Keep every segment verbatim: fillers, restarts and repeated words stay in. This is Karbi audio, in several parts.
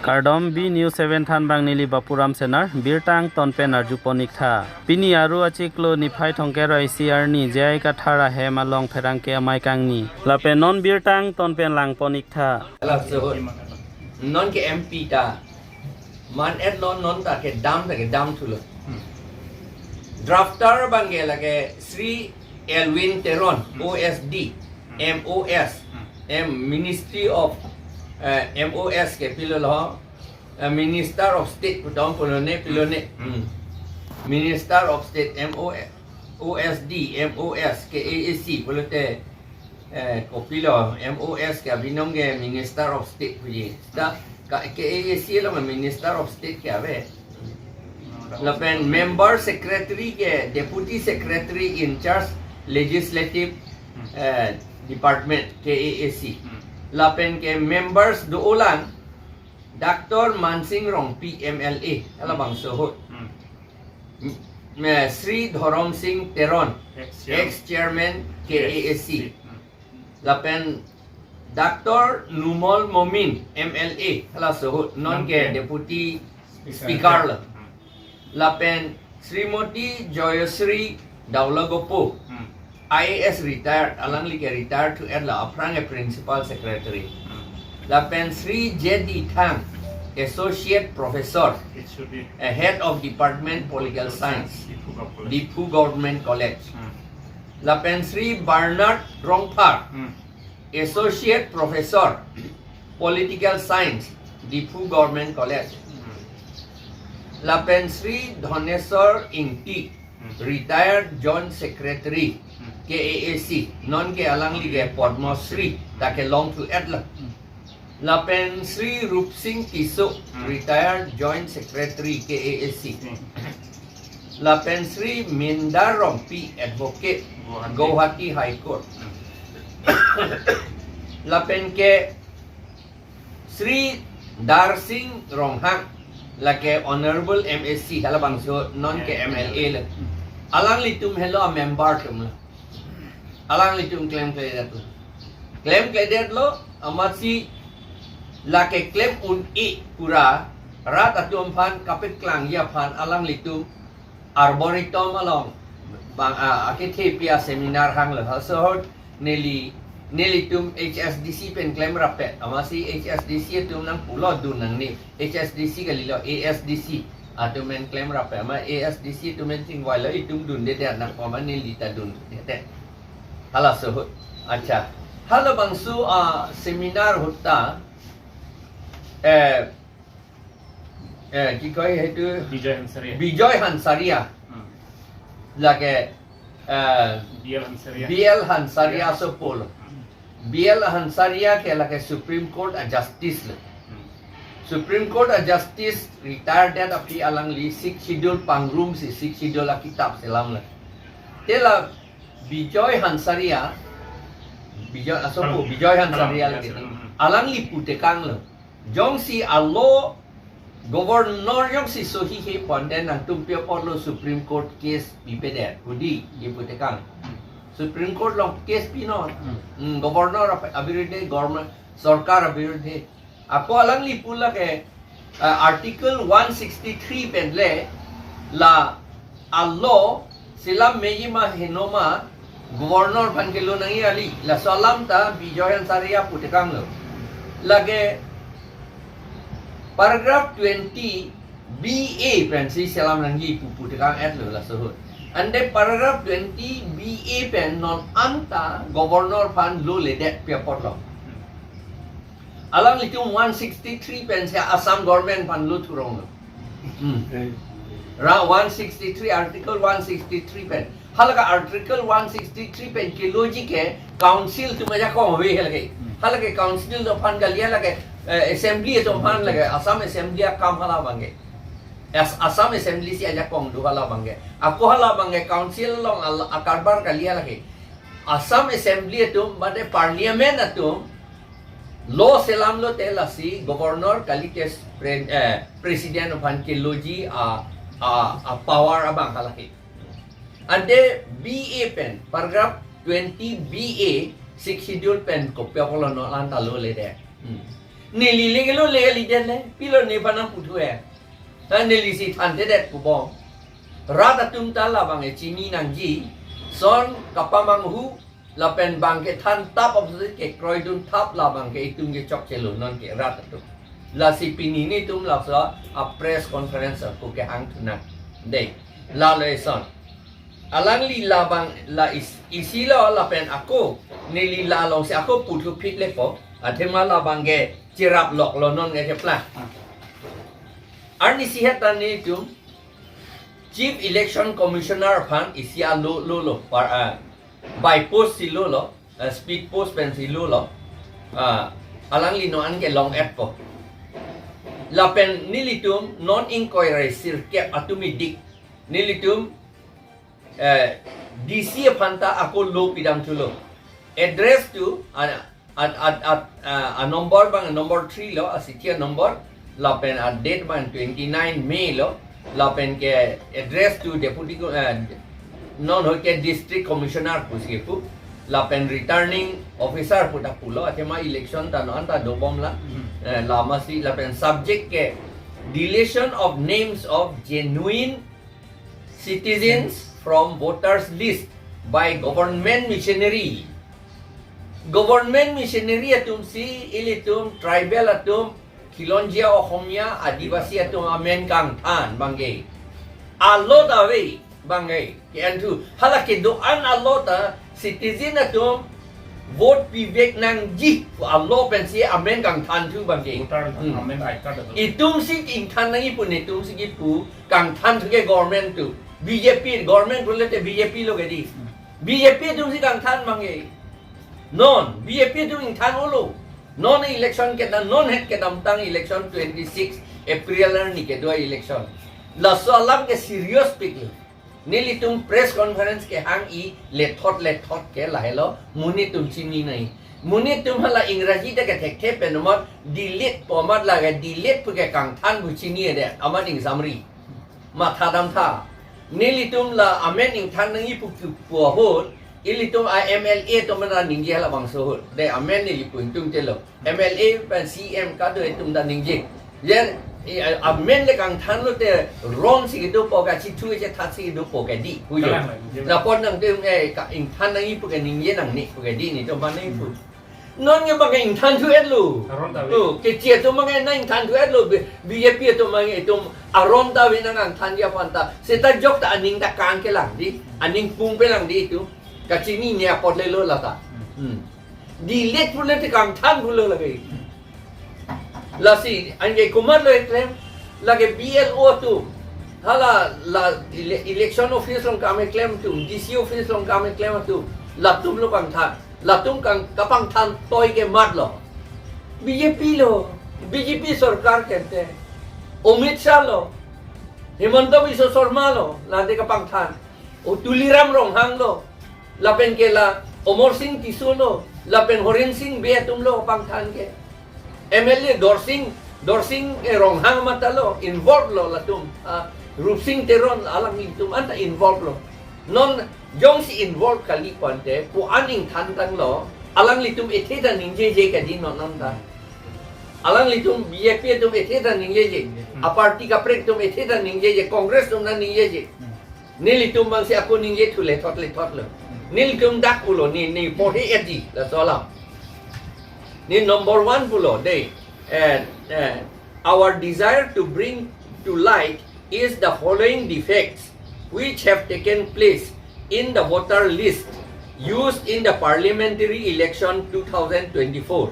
Kardom, B News seven thanbang neli Bapuram Senar, birta angton pen arjupon ik tha. Pini Aru achiklo niphai thomkep ra isi arni J I Kathar ahem along pherangke amei kangni. Lapen non birta angton pen langpon ik tha. Ala sohot. Non ke M P ta. Man et non non ta kedam ta kedam thulo. Drafter abang ke lake Sri Elwin Teron, O S D, M O S, M Ministry of, eh, M O S ke pilo lo, eh, Minister of State putam pulo ne, pilo ne. Minister of State, M O S, O S D, M O S, K A A C pulote, eh, kopilo, M O S ke abinong ke Minister of State puji. Ta, ka, K A A C along Minister of State ke ave. Lapen member secretary ke Deputy Secretary in charge Legislative, eh, Department, K A A C. Lapen ke members do-olang, Doctor Mansing Rongpi M L A, halabangso ahut. M-, me Sri Dhorom Singh Teron, Ex-chairman. Ex-chairman K A A C. Lapen Doctor Numol Momin M L A, halaso ahut, non ke Deputy Speaker lo. Lapen Srimoti Joyasri Daulagopo, I A S retired, alangli ke retired thu et lo, aphrang ke Principal Secretary. Lapen Sri J D Thang, Associate Professor, a Head of Department Political Science, Diphu Government College. Lapen Sri Bernard Rongphar, Associate Professor, Political Science, Diphu Government College. Lapen Sri Dhoneswar Ingti, Retired Joint Secretary, K A A C, non ke alangli ke Padma Shri ta kelong thu et lo. Lapen Sri Rupsing Tisso, Retired Joint Secretary, K A A C. Lapen Sri Mindar Rongpi, Advocate, Guwahati. Guwahati High Court. Lapen ke Sri Darsing Ronghang, lake Honorable M A C, halabangso non ke M L A lo. Alanglitum helo a member atum lo. Alanglitum klemkledet lo. Klemkledet lo, amatsi lake klem un-e pura, rat atum aphan kapeklangji aphan alanglitum Arboretum along bang, ah, akethe pi a seminar hanglo. Halaso ahut neli, nelitum H S D C pen klemrap-et. Amatsi H S D C atum nangpulo dun nangne. H S D C kalilo, A S D C atum pen klemrap-et. Amat A S D C atum pen chingvailo, itum dundedet nangkok ma neli ta dundedet. Halaso ahut. Accha. Halabangso, ah, seminar ahut ta, eh, eh, ki koi hetu? Bijoy Hansaria. Bijoy Hansaria. Hmm. Lake, eh, B L Hansaria. B L Hansaria, yeah, sopol. Hmm. B L Hansaria ke lake Supreme Court a Justice lo. Hmm. Supreme Court a Justice retired det aphi alangli Sixth Schedule pangrumsi, Sixth Schedule akitap selam lo. Te la Bijoy Hansaria, Bijoy asopo, Bijoy Hansaria lake. Hmm, hmm. Alangli putekang lo. Jongsi alo governor jongsi sohi he pon den nangtum pi apotlo Supreme Court case pipedet. Hudi, ye putekang. Supreme Court along case pinon. Hmm, governor ap-, abirudhe, government, sorkar abirudhe. Ako alangli pu lake, eh, Article one sixty-three pen le, la alo selam meji ma heno ma governor aphan kelo nangji kali. Laso alam ta Bijoy Hansaria putekang lo. Lake paragraph twenty B A pensi selam nangji pu putekang et lo laso ahut. Ante paragraph twenty B A pen non anta governor aphan loledet pi apotlo. Alanglitum one sixty-three pensi Assam government aphan lo thurong lo. Hmm. Eh. Ra one sixty-three, Article one sixty-three pen. Halake Article one sixty-three pen keloji ke council atum ajakong ave halake. Hmm. Halake council atum aphan kali, halake, eh, assembly atum aphan lake, Assam Assembly akam hala abangke. As-, Assam Assembly si ajakong do hala abangke. Ako hala abangke council along al-, akarbar kali halake. Assam Assembly atum mate Parliament atum lo selam lote lasi governor kalite pre-, eh, president aphan keloji a, a, a power abang halahe. Ante B A pen, paragraph twenty B A, Sixth Schedule pen kopi apotlo non anta loledet. Hmm. Neli le kelo legally det le, pilo nephan nangputhu eh. Ta neli si thanthedet pu bom. Rat atum ta labang ke chini nangji. Son kapamanghu lapen bang kethan tap apotsi kekroidun thap labang ke itum kechokchelo non ke rat atum. Lasi pini netum laso a press conference ako kehang thunang. Dei, lalo eson. Alangli labang la is, isi lo lapen ako, neli la alongsi ako puthu phit lepo. Athema labang ke chirap loklo non ke keplang. Arnisi het ta netum Chief Election Commissioner aphan isi alo lo lo, par, ah, by post si lo lo, ah, speed post pensi lo lo. Ah, alangli non an ke long-etpo. Lapen nelitum non ingkoi ra sirkep atum idik, nelitum, eh, D C aphan ta ako lo pidam thulo. Address to, ah, at, at, at, ah, a number bang number three lo, a sithi a number, lapen a date bang twenty-nine May lo, lapen ke address to deputy co-, ah, non ho ke district commissioner pusi pu, lapen returning officer pu ta pulo, athema election ta non ta dobom la. Hmm. Eh, lamasi lapen subject ke deletion of names of genuine citizens from voters list by government missionary. Government missionary atum si ilitum tribal atum, Khilonjia Ohomia, Adivasi atum amen kangthan bang ke. Alo ta ave bang ke. Ke-en thu, hala kedo-an alo ta citizen atum vote pivek nangji pu alo pensi amen kangthan thu bang ke. Voter Hmm. amen I card atum. Itum si ingthan nangji pu netum si kipu kangthan thu ke government atum. B J P government pulote B J P lo ke dei. Hmm. B J P atum si kangthan bang ke. Non, B J P atum ingthan-olo. Non election kedam, non het kedamtang election twenty-six April arni kedo election. Laso alam ke serious pik lo. Nelitum press conference kehang-i lethot lethot ke lahelo, monit atum chini nai. Monit atum hala Ingraji ta kethekthe pen amat delete pu amat lake delete pu ke kangthan pu chini ede, amat ingsamri. Matha damtha. Nelitum la amen ingthan nangji pu pu ahut, ilitum a M L A atum nangji halabangso ahut. Dei amen neli pu ingtungte lo. M L A pen C M kado itum ta ningje. Yen, i, a, amen le kangthan lote ron si kedopo, kachithu kachethat si kedopo ke dei, pu jo. Kalang lagi. Lapu nangtum, eh, ka ingthan nangji pu ke ningje nangne pu ke dei netum aphan nangji pu. Hmm. Non ke bang ke ingthan thu-et lo. Aron ta ave. To, keche atum bang ke nang ingthan thu-et lo. B-, B J P atum bang ke itum aron ta ave nang kangthan ji aphan ta. Seta jok ta aning ta kang kelang dei. Aning pung pelang dei itum. Kachinine apot le lo lata. Hmm. Hmm. Delete pulote kangthan pulo lake. Lasi, anke komatlo eklem, lake B L O atum, hala la ele-, election office along kam keklem atum, D C office along kam keklem atum, latum lo kangthan, latum kang, kapangthan toi ke matlo. B J P lo, B J P sorkar kente, Amit Shah lo, Himanta Biswa Sarma lo, lade kapangthan. O Tuliram Ronghang lo, lapen ke la Amarsing Tisso lo, lapen Horen Sing Bey atum lo pangthan ke. M L A Dorsing, Dorsing, eh, Ronghang mata lo, involve lo latum. Ah, Rupsing Teron alanglitum anta involve lo. Non jongsi involve kali pante, pu an ingthan tanglo, alanglitum ethe ta ningjeje ke dei non anta. Alanglitum B J P atum ethe ta ningjeje. Hmm. A party kaprek atum ethe ta ningjeje, Congress atum ta ningjeje. Hmm. Nelitum bangsi ako ningje thu lethot lethot lo. Nelitum dak pulo, ne, ne porhe-etji laso alam. Ne number one pulo dei. And, and our desire to bring to light is the following defects which have taken place in the voter list used in the parliamentary election two thousand twenty-four.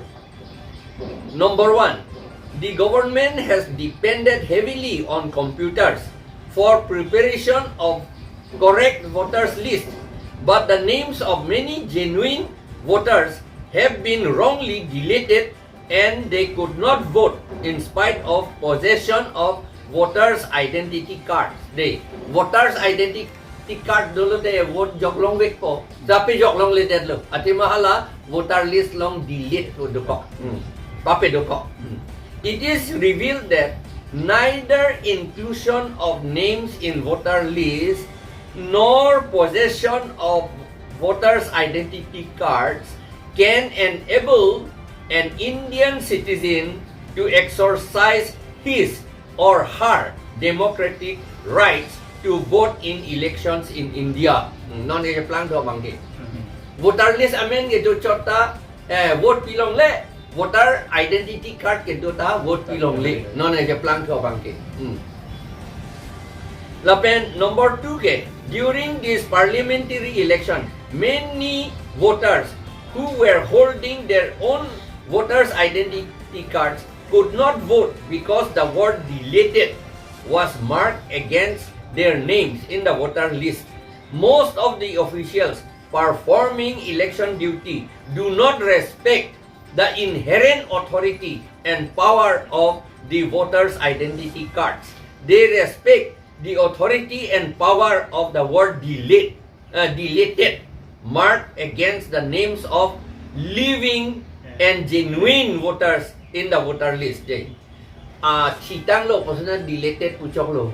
Number one, the government has depended heavily on computers for preparation of correct voters list, but the names of many genuine voters have been wrongly deleted and they could not vote in spite of possession of voters identity cards. Dei, voters identity card dolo te vote joklongvekpo. Japi joklongledetlo. Athema hala voter list along delete pu dokok. Hmm. Pape dokok. Hmm. It is revealed that neither inclusion of names in voter list nor possession of voters identity cards can enable an Indian citizen to exercise his or her democratic rights to vote in elections in India. Hmm, non e plangthu abangke. Voter list amen kedo chot ta, eh, vote pilongle, voter identity card kedo ta vote pilongle. Non e plangthu abangke. Hmm. Lapen number two ke, during this parliamentary election, many voters who were holding their own voters' identity cards could not vote because the word deleted was marked against their names in the voter list. Most of the officials performing election duty do not respect the inherent authority and power of the voters' identity cards. They respect the authority and power of the word delete, uh, deleted, marked against the names of living and genuine voters in the voter list. Dei. Ah, thitanglo, personal deleted puchoklo.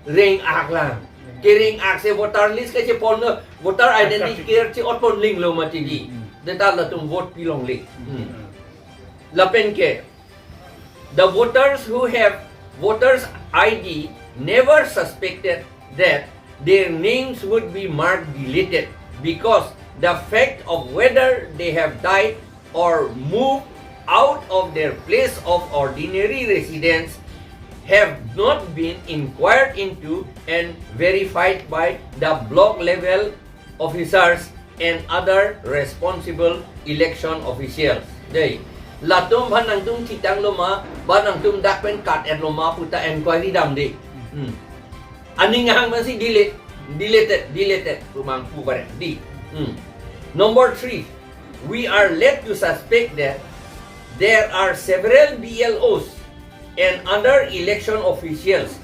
Reng-ak lang. Kereng-ak si voter list kachepollo, voter identity card che-otpon linglo mati dei. Hmm. Dei ta latum vote pilongle. Hmm. Lapen ke, the voters who have voters I D never suspected that their names would be marked deleted because the fact of whether they have died or moved out of their place of ordinary residence have not been inquired into and verified by the block level officers and other responsible election officials. Dei. Latum aphan nangtum thitanglo ma, ba nangtum dak pen kat-etlo ma puta inquiry damde. Hmm. Aning ahang masi delete, deleted, deleted, pu abang pu pare, dei. Hmm. Number three, we are led to suspect that there are several B L Os and other election officials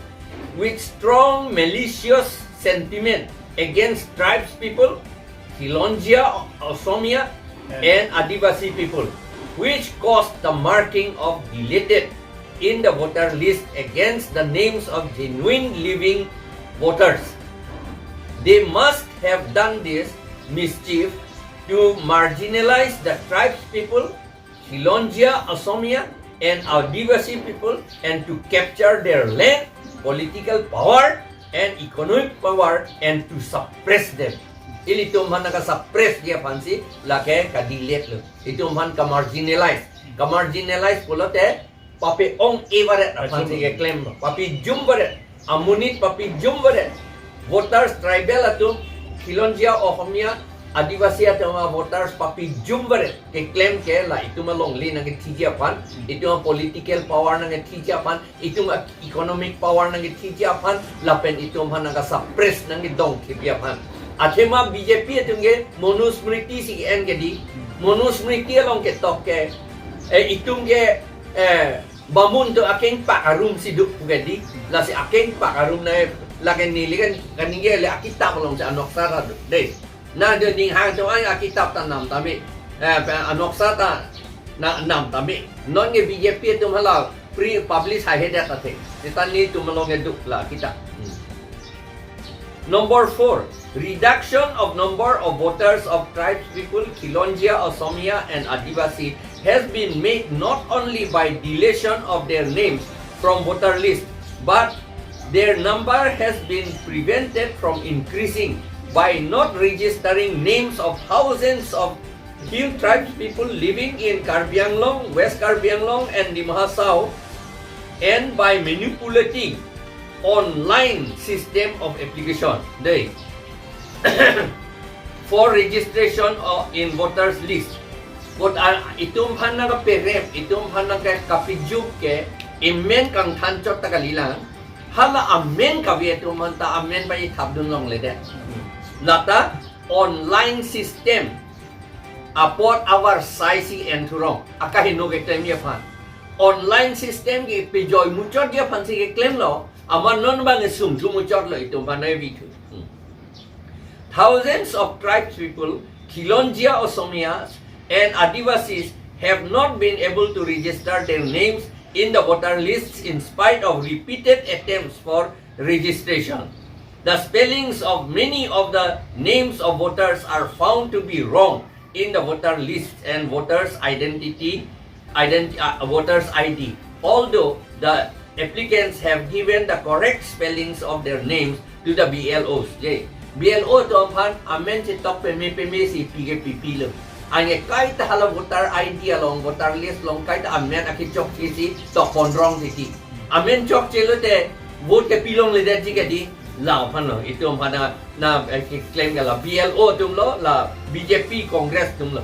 with strong malicious sentiment against tribes people, Khilonjia, Osomia, and Adivasi people, which caused the marking of deleted in the voter list against the names of genuine living voters. They must have done this mischief to marginalize the tribes people, Khilonjia, Osomia, and Adivasi people, and to capture their land, political power, and economic power, and to suppress them. Ilitum aphan nangka-suppress dia aphansi lake ka-delete lo. Itum aphan ka-marginalize. Ka-marginalize pulote papi ong-e varet aphansi keklem lo. Papijum varet. Amonit papijum varet. Voters tribal atum, Khilonjia, Osomia, Adivasi atum a-voters papijum varet. Keklem ke la itum alongle nangkethiji aphan, itum a-political power nangkethiji aphan, itum a-economic power nangkethiji aphan, lapen itum aphan nangka-suppress nangkedongthepi aphan. Athema B J P atum ke Manusmriti si en ke dei. Manusmriti along ketok ke, eh, itum ke, eh, bamun atum akengpak arum si do pu ke dei. Lasi akengpak arum na lake neli kan kaningje le akitap alongsi anoksa ta do dei. Na do ning hang atum ai akitap ta nam tame. Eh, pe anoksa ta na nam tame. Non ke B J P atum hala pre-publish haihedet athe. Seta nelitum along kedo la akitap. Hmm. Number four, reduction of number of voters of tribes people, Khilonjia, Osomia, and Adivasi has been made not only by deletion of their names from voter list, but their number has been prevented from increasing by not registering names of thousands of Hill tribes people living in Karbi Anglong, West Karbi Anglong, and Dima Hasao, and by manipulating online system of application. Dei. For registration of, in voters list. But, ah, itum aphan nangkaperem, itum aphan nangkapijum ke, amen kangthan chot ta kalilang. Hala amen kave atum aphan ta amen pa-ithap dun longledet. Lata online system apot avarsai si en thurong. Akaheno keklemji aphan. Online system kepajoi muchotji aphansi keklemlo. Amat non abang sungthu muchotlo itum aphan nangvithu. Hmm. Thousands of tribes people, Khilonjia Osomias and Adivasis have not been able to register their names in the voter lists in spite of repeated attempts for registration. The spellings of many of the names of voters are found to be wrong in the voter list and voters' identity identi- uh, voters I D, although the applicants have given the correct spellings of their names to the B L Os. Je, B L O atum aphan amen chetok peme peme si pike pipi lo. Anke kaita hala voter I D along, voter list along kaita amen akechok si si tok ponrong titi. Amen chokche lote vote ke pilongledetji kedi, la aphan lo. Itum aphan na, na, eh, keklem ke la B L O atum lo, la B J P Congress atum lo.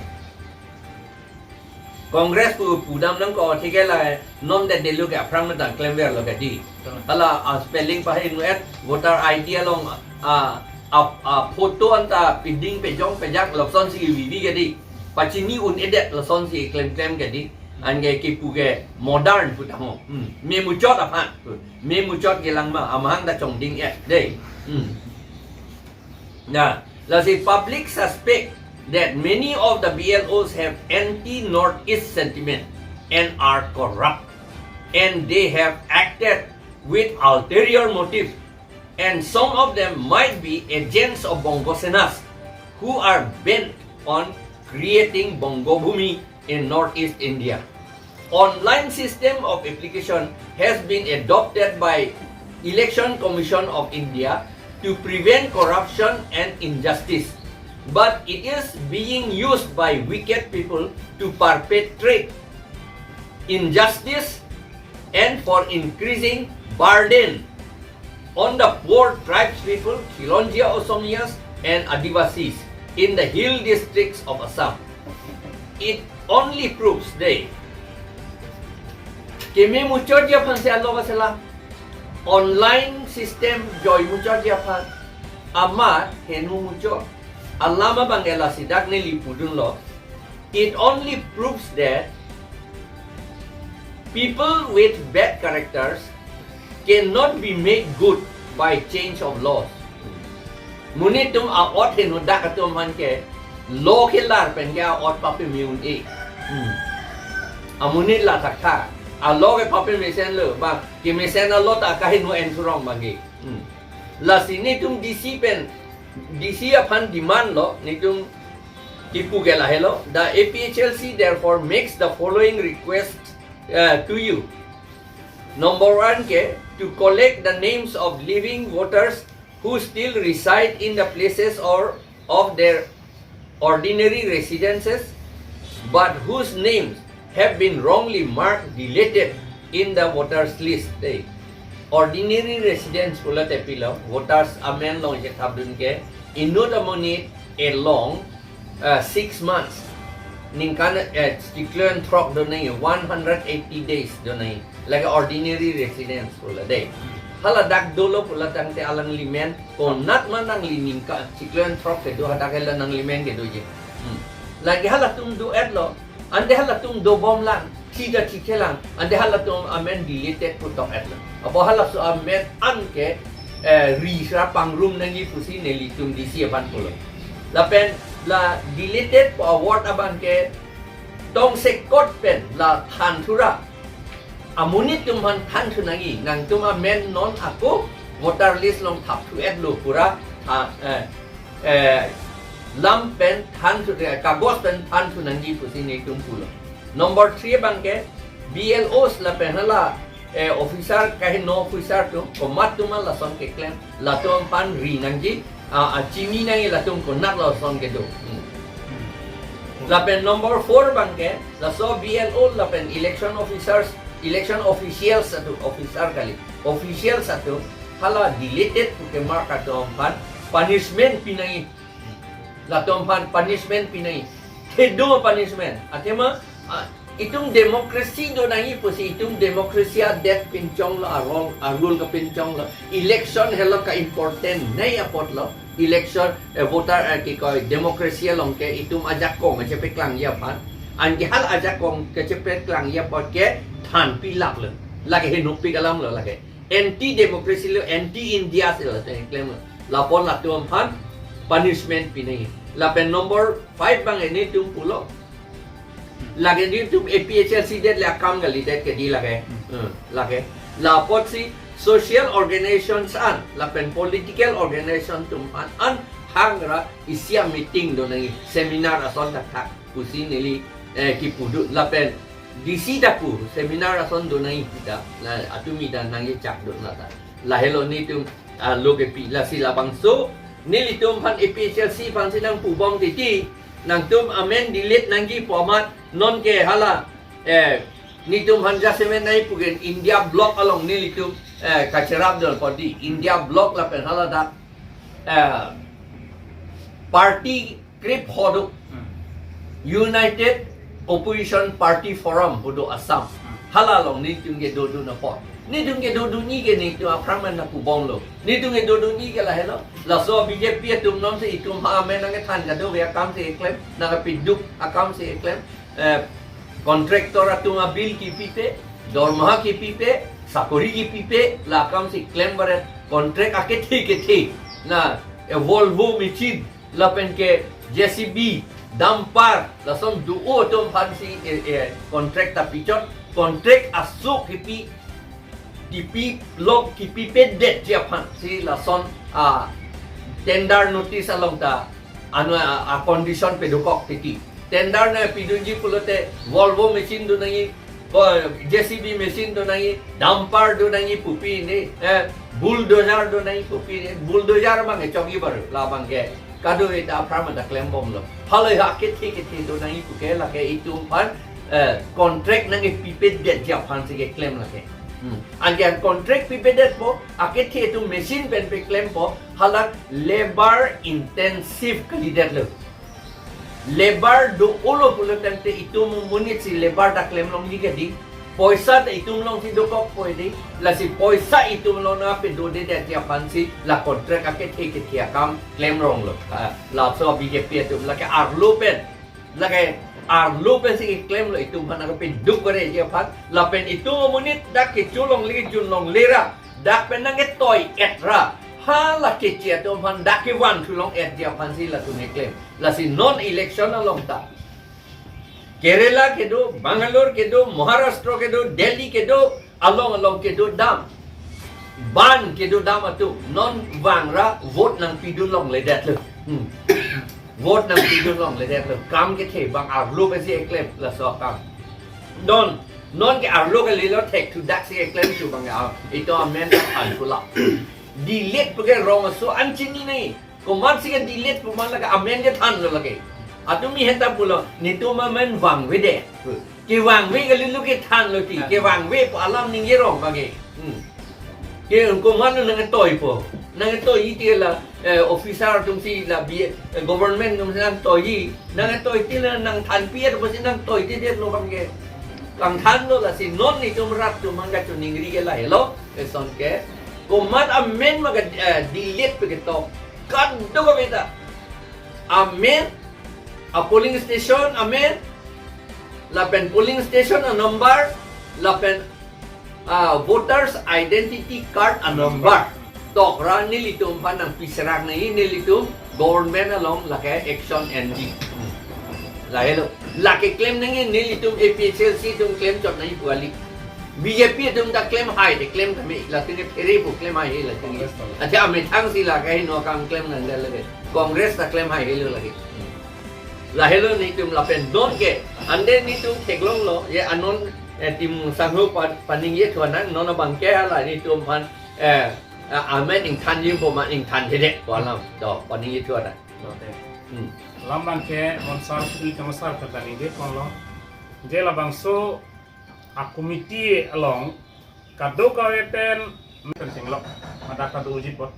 Congress pu pudam nangkok thike la non de delu ke aphrang metang klemver lo kedi. Hala a spelling pahingno-et, voter I D along a, a, a photo anta piding pejong pejak lason si vivi kedi. Pachini un-edet lason si klemklem kedi. Anke kipu ke modern pu tangho. Hmm. Memuchot aphan. Memuchot kelang ma amahang ta chongding-et dei. Hmm. Now, lasi public suspect that many of the B L Os have anti-Northeast sentiment and are corrupt, and they have acted with ulterior motive, and some of them might be agents of Bongo Senas who are bent on creating Bongo Bhumi in Northeast India. Online system of application has been adopted by Election Commission of India to prevent corruption and injustice, but it is being used by wicked people to perpetrate injustice and for increasing burden on the poor tribes people, Khilonjia Osamiyas and Adivasis in the hill districts of Assam. It only proves the keme muchot aphan si alo ba sela online system joi muchot aphan ama henu muchot alama bang ela sidak neli pudunlo. It only proves that people with bad characters cannot be made good by change of laws. Monit atum a-ot henu dak atum aphan ke law kelar pen ke a-ot papeme un-e. Hmm. Amonit la thakthak. A law ke papemesen lo, ba kemesen a law ta kaheno en surong bagi. Hmm. Lasi netum D C pen, D C aphan demand lo, netum kipu ke lahelo. The A P H L C therefore makes the following request, uh, to you. Number one ke, to collect the names of living voters who still reside in the places or of their ordinary residences, but whose names have been wrongly marked deleted in the voters list. Dei, ordinary residents pulote pilo, voters amen long chethapdun ke, inut amonit along, uh, six months, ningkan, uh, chiklo pen throk do nangji, one hundred eighty days do nangji. Lake ordinary residents pulo dei. Hala dak dolo pulo tangte alangli men konat ma nangli ningkan chiklo pen throk kedo hadak ke la nangli men kedoji. Hmm. Lake halatum do-et lo, ante halatum dobom lang, thida thikhe lang, ante halatum amen deleted pu tok-et lo. Apot halaso amen an ke, eh, ri sra pangrum nangji pusi nelitum D C aphan pulo. Lapen la deleted pu a-word abang ke tongsekot pen la than thura. Amonit atum aphan than thu nangji, nangtum amen non ako voter list along thap thu-et lo pura, tha-, eh, eh, lam pen than thu, eh, kagos pen than thu nangji pusi netum pulo. Number three abang ke B L Os lapen hala, eh, officer, kaheno officer atum, komat atum lason keklem, latum aphan ri nangji, a, a chini nangji latum konat lason kedo. Hmm. Lapen number four abang ke, laso B L O lapen election officers, election officials atum, officer kali, officials atum, hala deleted pu kemark atum aphan punishment pi nangji. Latum aphan punishment pi nangji. Thedo punishment. Athema, ah, itum democracy do nangji pusi, itum democracy adet pinchong lo, a-rule, a-rule kepinchong lo. Election helo ka important nei apot lo. Election, eh, voter, eh, kikoi, democracy along ke itum ajakong kachepaklangji aphan. Anke hala ajakong kachepaklangji apot ke than pilap lo. Lake henopik alam lo lake. Anti democracy lo, anti India si lo, te klem lo. Lapon latum aphan punishment pi nangji. Lapen number five abang netum pulo. Lake netum A P H L C det le akam kalidet kedi lake. Hmm. Hmm, lake. Lapotsi social organizations an, lapen political organization atum an, an hangra isi a-meeting do nangji, seminar ason thakthak pusi neli, eh, kipu do. Lapen D C ta pu seminar ason do nangji pu ta, la atum ita nangkechak do na ta. Lahelo netum, ah, lo kepi, lasi labangso nelitum aphan A P H L C aphansi nangpubom titi, nangtum amen delete nangji pu amat nonke hala, eh, netum aphan jasemen nangji pu ke India bloc along nelitum, eh, kacherap dun poti, India bloc lapen hala dak, eh, party krepho do. Hmm. United Opposition Party Forum pu do Assam. Hmm. Hala along netum ke dodun apot, netum ke dodunji ke netum aphrang amen nangpubomlo. Netum ke dodunji ke lahelo. Laso B J P atum nonsi itum aphan amen nangkethan kadokave akamsi keklem, nangkepiduk akamsi keklem. Eh, contractor atum abill kepipe, dormaha kepipe, sakori kepipe, la akamsi klem baret, contract akethe kethe. Na, eh, Volvo machine, lapen ke J C B, dumper, lason do-o atum aphansi, eh, eh, contract ta pichot, contract aso kepi, kepi lok kepipedet ji aphansi lason, ah, tender notice along ta ano a, a condition pedokok titi. Tender nangpidunji pulote Volvo machine do nangji, ko J C B machine do nangji, dumper do nangji pupi ne, eh, bulldozer do nangji pupi ne, bulldozer abang ke chokji baru, labang ke kadokave ta aphrang amen ta klembomlo. Halahei akethe kethe do nangji pu ke lake itum aphan, eh, contract nangkepipedet ji aphansi keklem lake. Hmm. Anke contract pipedetpo, akethe atum machine pen peklempo, hala labor intensive kalidetlo. Labor do-olo pulo tangte itum amonit si labor ta klemlongji ke dei. Poisa ta itum alongsi dokokpo dei. Lasi poisa itum along nangpedodedet ji aphansi la contract akethe kethe akam klemronglo. Ah, laso B J P atum lake arlo pen, lake arlo pensi klemlo, itum aphan nangkepiduk baret ji aphan. Lapen itum amonit dak kecho longle junlongle ra, dak pen nangketoi-et ra, hala keche atum aphan dak kevanthu long-et ji aphansi latum keklem. Lasi non election along ta Kerala kedo, Bangalore kedo, Maharashtra kedo, Delhi kedo, along along kedo dam, bandh kedo dam atum non vang ra vote nangpidun longledetlo. Hmm. Vote nangpidun longledetlo. Kam kethe abang arlo pensi keklem laso akam. Non, nonke arlo kalilo, thek thudaksi keklem thu abang, ah, itum amen ta than pula. Delete pu ke rong aso an chini nangji. Komatsi ke delete pu ma lake amen kethanlo lake. Atum ni heta pulo, netum amen vangvedet. Kevangve kalilo kethanlo ti, kevangve pu alam ningje rong abang ke. Hmm. Ke komatlo nangtoipo. Nangtoi ti la, eh, officer atumsi la B, eh, government atumsi nangtoi. Nangtoi ti la nangthanpi atumsi nangtoitedetlo abang ke. Kangthanlo, lasi non netum rat atum abang kachiningri ke lahelo, eson ke. Komat amen ma ke, eh, delete pu ketok. Kadokave ta. Amen, a polling station amen, lapen polling station a number, lapen, ah, voters identity card a number. Tok ra nelitum aphan nangpiserak nangji, nelitum government along lake action enji. Lahelo. Lake klem nangji, nelitum A P H L C atum klem chot nangji pu kali. B J P atum ta klem hai te klem tame, latum ke phere pu klem haihe latum ke. Congress ta. Acha amethang si lake heno akam klem nangdet lake. Congress ta klem haihelo lake. Lahelo netum lapen nonke. Ante netum theklonglo, je anon, eh, Timung sangho pa-, paningjethuan nang, non abang ke hala netum aphan, eh, eh, amen ingthanji pu ma ingthanthedet pu alam. To, paningjethuan nang. Oke. Hmm. Alam abang ke, mon sar, ini kamasar kata ningjeponlo. Je labangso a committee along kadokave pen pensinglok, madak kado uji pot.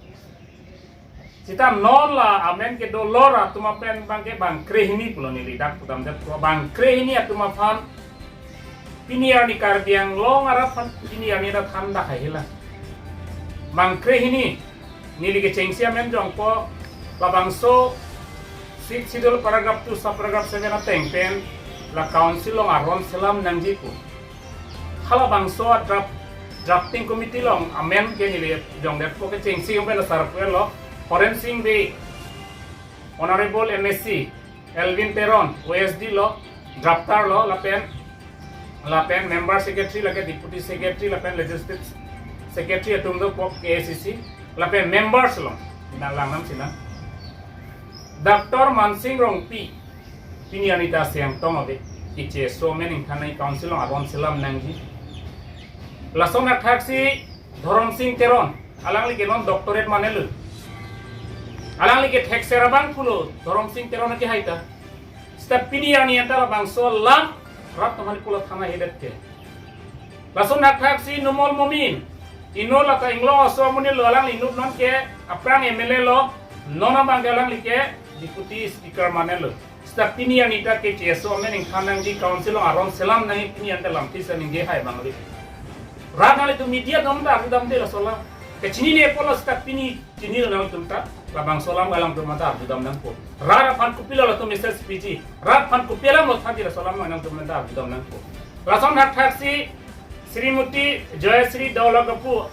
Sita non la amen kedo lor atum apen abang ke bang krehini pulo neli dak pudamdet pu, bang krehini atum aphan pini arni Karbi Anglong arat aphan pini arni dak than dak haihela. Bang krehini neli kechengsi amen jongpo, labangso Sixth Schedule paragraph two subparagraph seven ateng pen la council along aron selam nangji pu. Halabangso a draft, drafting committee along amen ke neli jongdetpo, kechengsi amen asar pulo, Horen Sing Bey, Honorable M A C, Elwin Teron, O S D lo, drafter lo, lapen, lapen member secretary, lake deputy secretary, lapen legislative secretary atum dopo K A C C, lapen members lo, nang langnam sinang. Doctor Mansing Rongpi, pini arni ta Siang tong ave. K C S O amen ingthan nangji, council along aron selam nangji. Lason athaksi Dhoromsing Teron, alangli ke non doctorate manelo. Alangli ke thekser abang pulo, Dhoromsing Teron ke hai ta. Seta pini arni anta labangso alam rat atum aphan pulo than-et-et ke. Lason athaksi Numal Momin, inut lata Inglong aso amonit lo, alangli inut non ke aphrang M L A lo, non abang ke alangli ke Deputy Speaker manelo. Seta pini arni ta K C S O amen ingthan nangji, council along aron selam nangji, pini anta lamthe si ningje hai abang le. Rat nanglitum media atum ta arjudamde laso alam. Kachinine pulo seta pini chinilo nangtum ta, labangso alam alangtum ta arjudam nangpo. Rat aphan kopilo latum message piji, rat aphan kopi alam lo thanji laso alam alangtum ta arjudam nangpo. Lason athaksi Srimati Joyashree Doulappoo,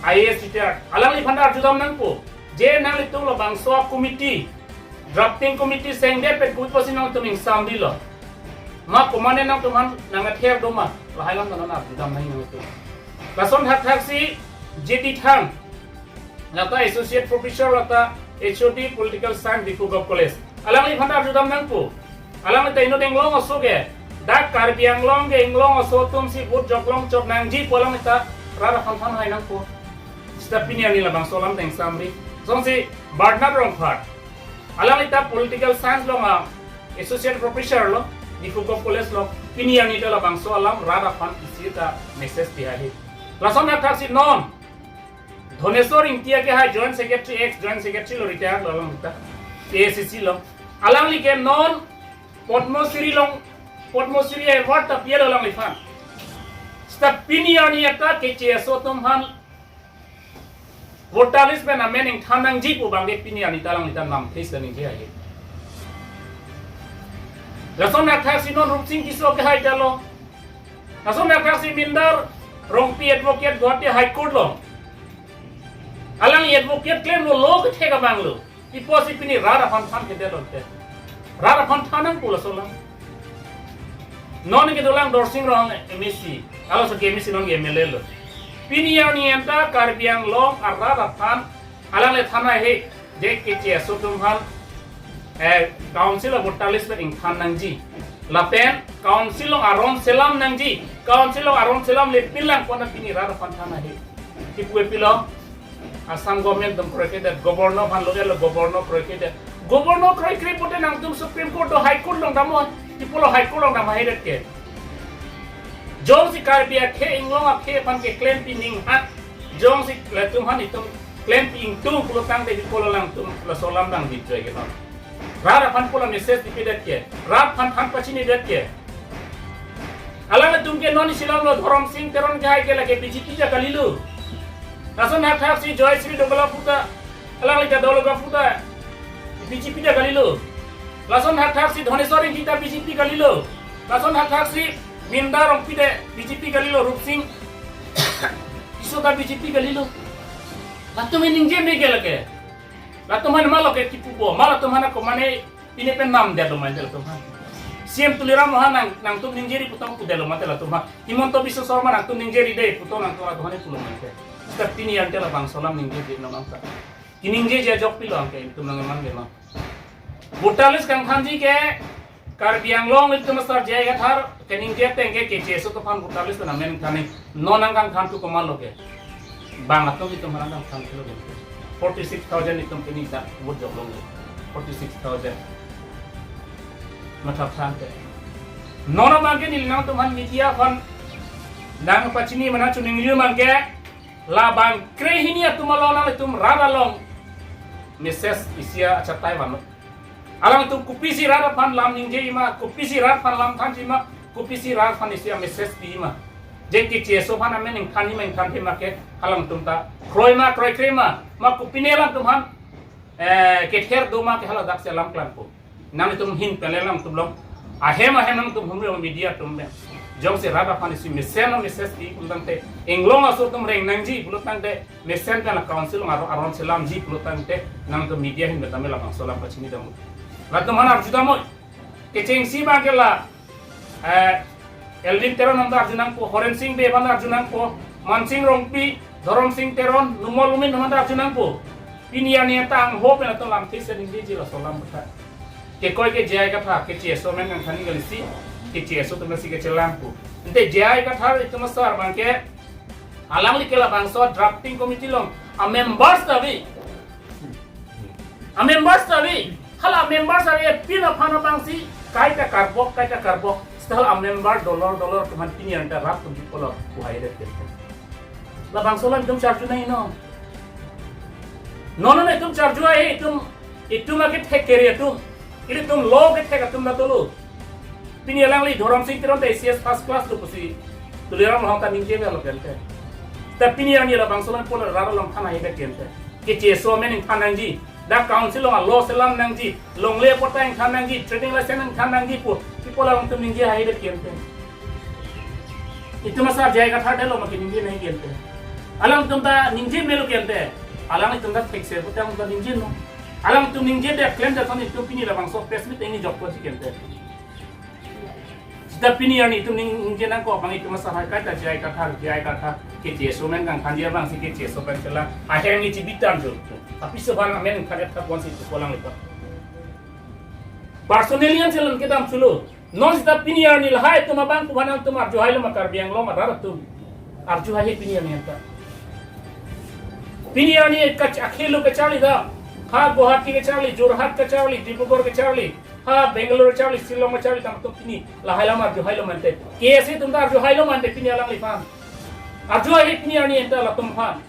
I A S retired, alangliphan ta arjudam nangpo. Je nanglitum labangso committee, drafting committee sengdet pen kopi pusi nangtum ingsamrilo. Ma komatne nangtum aphan nang-ether do ma, lahai alam ta non arjudam nangji nangtum. Lason athaksi J D Thang, lata Associate Professor, lata H O D Political Science, Diphu Govt College. Alangliphan ta arjudam nangpo. Alangli ta inut Inglong aso ke. Dak Karbi Anglong ke Inglong aso atum si vote joklong chot nangji pu alangli ta rat aphan than hai nangpo. Seta pini arni labangso alam ta ingsamri. Lasonsi Bernard Rongphar, alangli ta Political Science along a Associate Professor lo, Diphu Govt College lo. Pini arni ta labangso alam rat aphan isi ta message pi hai. Lason athaksi non Dhoneswar Ingti ke hai Joint Secretary, ex Joint Secretary lo, retired lo alangli ta, A I C C lo. Alangli ke non Padma Shri along, Padma Shri Award ta pilo alangliphan. Seta pini arni anta K C S O atum aphan voter list pen amen ingthan nangji pu abang ke pini arni ta alangli ta lamthe si ningje hai. Lason athaksi non Rupsing Tisso ke hai ta lo. Lason athaksi Mindar Rongpi, advocate Guwahati High Court lo. Alangli advocate klemlo, lo kethek abang lo. Ipo si pini rat aphan than kedet lote. Rat aphan than nangpo laso alam. Non ke dolang Dorsing Ronghang M A C, alo so ke M A C non ke M L A lo. Pini arni anta Karbi Anglong arat aphan alangli than hai, je K C S O atum aphan, eh, council along voter list pen ingthan nangji. Lapen council along aron selam nangji. Council along aron selamlepin lang pu ta pini rat aphan than hai. Kipu pilo? Assam government atum kroikredet, governor aphan lo, elo governor kroikredet. Governor kroikre pute nangtum Supreme Court do, High Court along damnon, kipulo High Court along dam haidet ke. Jongsi Karbi akhei, Inglong akhei aphan keklempi ningha, jongsi latum aphan itum klempi ingtung pulo tangte, kipulo alangtum laso alam dang bijoi ke non. Rat aphan pulo message pipedet ke, rat aphan than pachinidet ke. Alanglitum ke non isi alam lo, Dhoromsing Teron ke hai ke lake B J P ta kalilo. Lason athaksi Joyashree Doulappoo ta, alangli ke Doulappoo ta B J P ta kalilo. Lason athaksi Dhoneswar Ingti ta B J P kalilo. Lason athaksi Mindar Rongpi ta B J P kalilo, Rupsing Tisso ta B J P kalilo. Latum ningje me ke lake. Latum aphan ma lo ke kipupo, ma latum aphan komatne pine pen namdet lo mante latum aphan. C M Tuliram Ronghang nang, nangtum ningjeri pu tong pudet lo mante latum aphan. Himanta Biswa Sarma nangtum ningjeri de pu tong nangtum latum aphan pulo mante. Seta pini anta labangso alam ningjeje non anta. Kiningjeje ajok pilo anke itum nang eman ke non. Voter list kangthanji ke Karbi Anglong itum asar J I Kathar keningje ateng ke K C S O atum aphan voter list pen amen than nangji. Non nang kangthan thu komatlo ke. Bang atum itum aphan kangthan thulo ke. Forty six thousand itum pini dak vote joklong. Forty six thousand. Matha than te. Non abang ke neli nangtum aphan media aphan nangpachini mana chuning liu abang ke, labang krehini atum along nanglitum rat along message isi achatai vannon. Alangtum kopisi rat aphan lam ningjeji ma, kopisi rat aphan lam thanji ma, kopisi rat aphan isi a-message piji ma. Je K C S O aphan amen ingthanji ma, ingthanji ma ke, alangtum ta kroi ma, kroikre ma, ma kopine alangtum aphan, eh, kether do ma ke, hala daksi alam klangpo. Nanglitum ahin pen le alangtum along ahem ahem nangtum humri media atum pen. Jongsi rat aphan isi mesen lo, message pi pulo tangte, Inglong aso atum reng nangji pulo tangte, mesen pen la council along aro-, aron selamji pulo tangte, nangtum media ahin pen tame labangso alam pachini damnon. Latum aphan arju damnon. Kechengsi abang ke la, eh, Elwin Teron aphan ta arju nangpo, Horensing Bey aphan ta arju nangpo, Mansing Rongpi, Dhoromsing Teron, Numal Momin aphan ta arju nangpo. Pini arni anta angho pen latum lamthe si ningjeji laso alam beta. Kekoi ke J I Kathar, K C S O amen kangthanji kali si. K J S O atum si kechelang pu. Ante J I Kathar itum asar abang ke, alangli ke labangso drafting committee along a members ta ave. A members ta ave. Hala members ave, pin aphan abang si kaita karbok, kaita karbok. Seta hala member dolor dolor atum aphan pini anta rat atum pi pulo, pu haidet ke. Labangso alam itum charju nangji non. Non non itum charju ahe, itum, itum akethek kere atum. Ilitum lo kethek atum ta dolo. Pini alangli Dhorom Sing Teron ta A C S first class lo pusi Tuliram Ronghang ta ningje avelo kente. Ta pini arni labangso alam pulo rat along than ahe kente. K J S O amen ingthan nangji. Dak council along a-law selam nangji, longle patta ingthan nangji, trading license ingthan nangji pu, pi pulo alangtum ningje haidet kente. Itum asar J I Kathar detlo ma keningje nangji kente. Alangtum ta ningje melo kente. Alanglitum ta thekser pute alangtum ta ningje non. Alangtum ningjedet klemdet ason itum pini labangso press meet ingni jokpo si kente. Seta pini arni itum ning, ningje nangkok abang itum asar hai kaita J I Kathar, J I Kathar, K J S O amen kangthanji abang si K J S O amen chelang. Ahem ni chibitan jo. Apiso aphan amen khadet thap wan si itum pulang lepa. Personally an chelang kedam chulo. Non seta pini arni lahai atum abang pu aphan nangtum arju hailo ma Karbi Anglong arat atum. Arju haihe pini arni anta. Pini arni kach-, akhelo kacharli ta. Ha Guwahati kacharli, Jorhat kacharli, Dibrugarh kacharli. Ha Bangalore kacharli, Shillong kacharli tangtum pini lahai alam arju hailo mante. K S A atum ta arju hailo mante pini alangliphan. Arju haihe pini arni anta latum aphan.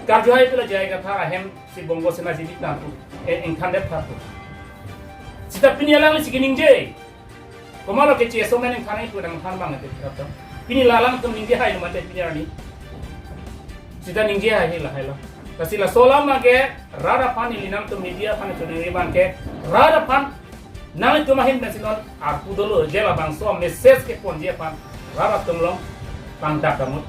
Karju hai pila J I Kathar ahem si Bongo Sena jibit nangtum. E, ingthandet thap pu. Seta pini alangli si keningje. Komatlo K J S O amen ingthan nangji pu nangthan abang ante thap pu. Pini la alangtum ningje hailo mante pini arni. Seta ningje haihe lahai lo. Lasi laso alam abang ke rat aphan ili nangtum media aphan choningri abang ke rat aphan nanglitum ahin pensi non arpu dolo je labangso message keponji aphan rat atum along pangdak damut.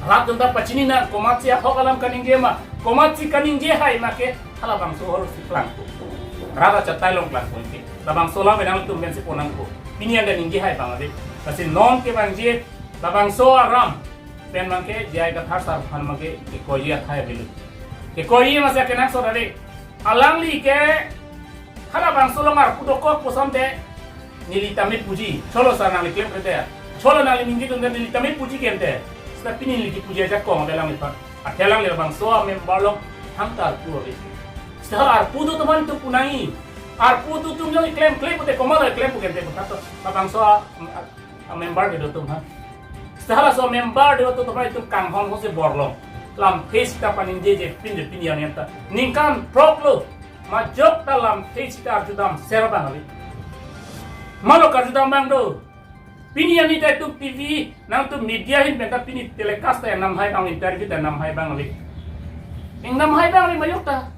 Rat atum ta pachini nang komatsi ahok alam kaningje ma, komatsi kaningje hai ma ke halabangso ahor si klangpo. Rat achatai along klangpo ke. Labangso alam nangtum pensi pon nangpo. Pini anta ningje hai abang ave. Lasi non kevangji labangso aram pen abang ke J I Kathar sar aphan abang ke kekoiji athai avelo. Kekoiji masa kenangsot ave. Alangli ke halabangso along arpu dokok pu asonte neli tame puji. Cholo sar nangli klemkle te. Cholo nangli ningje atum te neli tame puji kente. Seta pini neli kipuji ajakong ave alangliphan. Athe alangli labangso a member along thangta arpu ave. Seta arpu do atum aphan itum pu nangji. Arpu do atum jong klemkle pute komatlo klem pu kente pu tha to. Labangso a, a, a member kedo atum aphan. Seta halaso member kedo atum aphan itum kanghon ho si bor long. Lamthe seta paningjeje pin de pin yang anta. Ningkan throk lo. Majok ta lamthe seta arjudam ser abang ave. Malo karjudam abang do. Pini arni ta itum T V, nangtum media ahin pen ta pini telecast ta enam hai abang, interview ta enam hai abang ave. Enam hai abang ave majok ta.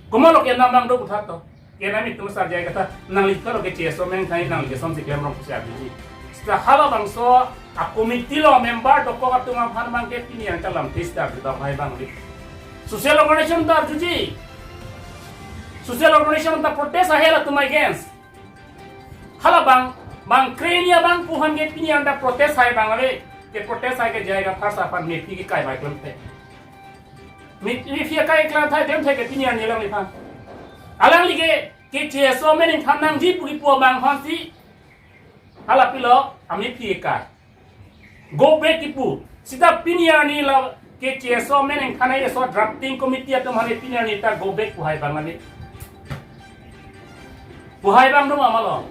Komatlo kenam abang do pu tha to. Kenam itum asar J I Kathar, nangli kalo K J S O amen ingthan nangli keson si klem rong pusi arjuji. Seta halabangso a committee along member dokok atum aphan abang ke pini anta lamthe seta arjudam hai abang ave. Social organization ta arjuji. Social organization ta protest ahe latum against. Halabang, bang kreni abang pu aphan ke pini anta protest hai abang ave. Ke protest hai ke J I Kathar sar aphan mephi kekai bai klemthe. Mephi kekai klemthe, klemthe ke pini arni alangliphan. Alangli ke K J S O amen ingthan nangji pu kipu abang aphan si hala pilo amephi kekai. Go back kipu. Seta pini arni la K J S O amen ingthan nangji aso drafting committee atum aphan pini arni ta go back pu hai abang ave. Pu hai abang do ma malo.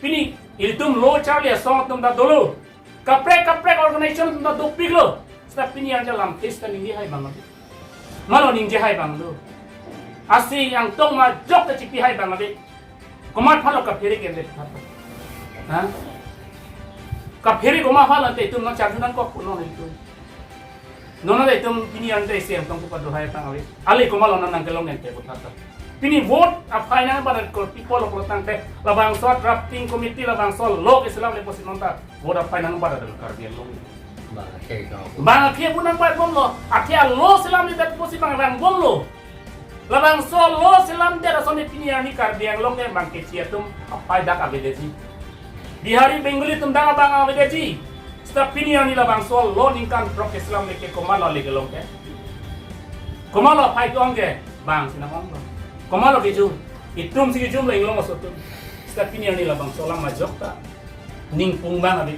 Pini ilitum lo charli asong atum ta dolo. Kaprek kaprek organization atum ta dopiklo. Seta pini arni lamthe seta ningje hai abang ave. Malo ningje hai abang do. Asi angtong majok ta chipi hai abang ave. Komat aphanlo kaphere kele. Ha? Kaphere komat aphanlo te itum nangcharju nangkok pu non itum. Non non itum pini anta isi angtong pu pado hai abang ave. Ali komatlo nang nangkelong ente pu tha to. Pini vote aphai nangbadak kor people of tangte labangso drafting committee labangso lo ke selamle pusi non ta vote aphai nangbadak Karbi Anglong. Bang akhei kang. Bang akhei pu nangbat bomlo. Akhei a-lo selamledet pusi bang rang bomlo. Labangso lo selamdet ason pini arni Karbi Anglong ke bang kechi atum aphai dak avedetji. Bihari Bengali atum dak abang avedetji. Seta pini arni labangso lo ningkan throk keselamle ke komatlo le kelong ke. Komatlo aphai ke-ong ke bang si nang-onglo. Komatlo kejum. Itum si kejumlo inglong aso atum. Seta pini arni labangso alam ajok ta ning pung abang abi.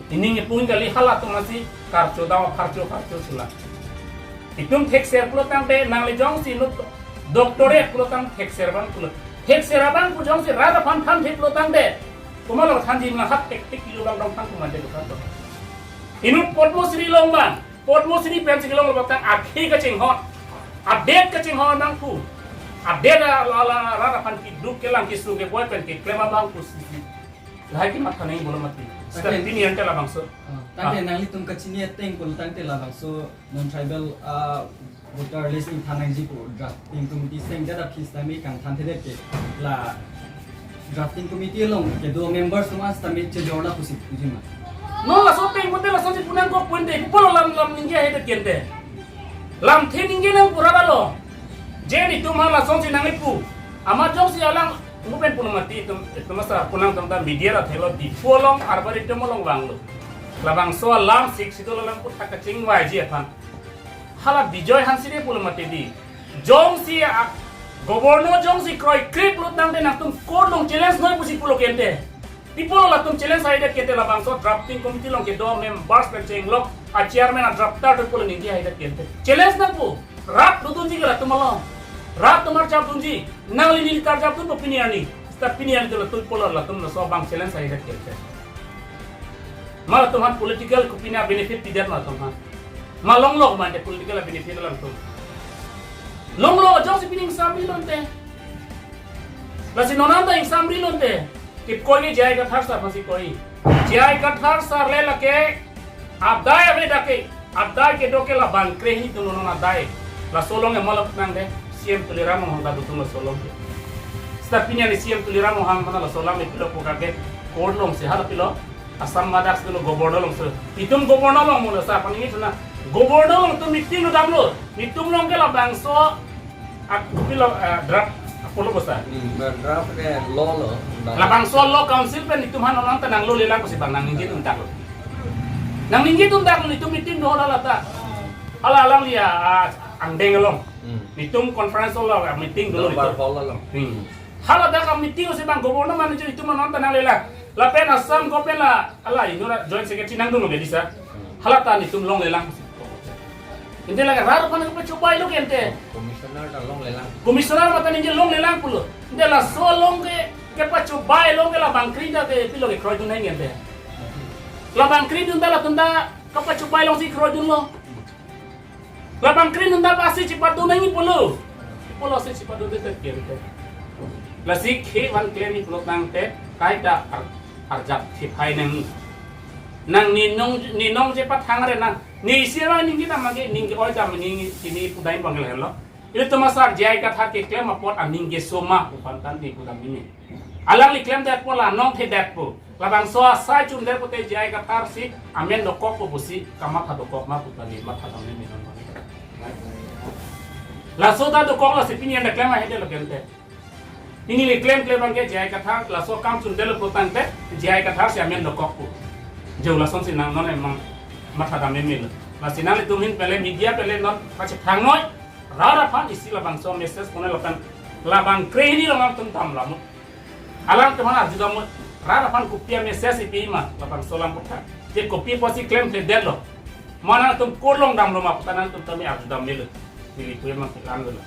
Ining ipung kali, halatum asi karcho daw, karcho, karcho sula. Itum thekser pulotangte nangli jongsi inut doctorate pulotang thekser abang pulo. Thekser abang pu jongsi rat aphan thanthe pulotangte, komatlo thanji, mena hat thektik kilo abang dong thang kumante do kato. Inut Padma Shri long abang, Padma Shri pensi kelong abang tang akhei kachinghon, adet kachinghon nangpu, adet a la la rat aphan keduk kelang kesung keboi pen keklem abang pusi lahai kematha nangji pulo mati. Seta Tapi pini ante labangso. Ah, tangte Ah. nanglitum kachini ateng pulotangte labangso non-tribal, ah, voter list ingthan nangji pu drafting committee seng jada phis tame kangthanthedet ke, la drafting committee along kedo members atum sitame chejor la pusi puji ma? Non laso pen pute lasonsi pu nangkok pute, pu pulo lam lam ningje haidet kente. Lamthe ningje nang pura dalo. Je netum ha lasonsi nangkipu. Amat jongsi alang mupen pulo mati itum, itum asa pu nangtum ta media ra thelo Diphu along, arbar itum along vanglo. Labangso alam Sixth Schedule alam pu thak kachingvaiji aphan. Hala Bijoy Hanse de pulo mati di. Jongsi a governor jongsi kroikre pulotangte nangtum court along challenge noi pusi pulo kente. Pi pulo latum challenge haidet kente, labangso drafting committee along kedo members pen chenglok a chairman a drafter atum pulo ningje haidet kente. Challenge nangpu. Rat dodunji ke latum along. Rat atum arjap dunji. Nangli neli ta arjap dunpo pini arni. Seta pini arni tu latum pulo latum laso abang challenge haidet kente. Ma latum aphan political kopine benefit pidet ma latum aphan? Ma longlok mante political benefit latum? Longlok, jongsi pini ingsamri lonte. Lasi non anta ingsamri lonte. Kip koi ke J I Kathar sir aphansi koi. J I Kathar sir le lake adai ave dak ke, adai kedo ke labang krehini atum non adai. Laso along emalok nang de, C M Tuliram Ronghang ta dotum laso along ke. Seta pini arni C M Tuliram Ronghang mana laso alam ipilo pu kake court alongsi hala pilo. Assam madak silo governor alongsi. Itum governor along mona sa paning itu na. Governor along itum meeting damlo. Itum along ke labangso at pilo, eh, draft apolo bosa. Hmm, draft ke law lo. Labangso law council pen itum aphan non anta nanglo lelang pusi bang nangningje dun tak lo. Nangningje dun tak lo, itum meeting do hala ta. Hala alangli a, ah, angdeng along. Hmm. Itum conference hall along meeting dolo Durbar itum. Hall along. Hmm. Hala dak meeting si bang governor manager itum non anta nanglelang. Lapen Assam government la, ala inut a joint secretary nangdun lo bedi sa. Hala ta netum longlelang. Ante lake rat aphan kapachobailo ke ante. Commissioner ta longlelang. Commissioner mate ningje longlelang pulo. Ante laso along ke, kapachobailo ke labang kri ta ke pilo ke kroidun nang ante. Labang kridun ta latum ta kapachobai alongsi kroidunlo. Labang kridun ta pasi chepadun nangji pulo. Pulo si chepadunde te kente. Lasi kevang klemji pulotangte kaita ar-, arjap thephai nangji. Nang ninong, ninong chepathang re nang. Ne isi ra ningje ta mage, ningje oi ta ningje, kini pudai bang helo. Ilitum asar J I Kathar keklem apot aning keso ma pu aphan tangte pudam ini. Alangli klemdetpo, la nongthedetpo. Labangso asai chumdet pute J I Kathar si amen dokokpo pusi kamatha dokok ma pu tangte matha tangte minon ma. Laso ta dokok, lasi pini anta klem ahede lo kente. Pini le klemkle abang ke J I Kathar, laso akam chundetlo pulotangte J I Kathar si amen dokokpo. Jeu lasonsi nang non emang matha dam meme lo. Lasi nanglitum ahin pele media pele non pachethang noi. Rat aphan isi labangso message pone lapen labang krehini along nangtum damlo mo. Alangtum aphan arju dam mo. Rat aphan kopi a-message ipi ma labangso alam kotha. Je kopi pusi klemthedetlo. Ma nangtum court along damlo ma pu ta nangtum tame arju dam melo. Neli pu emang kelang lo.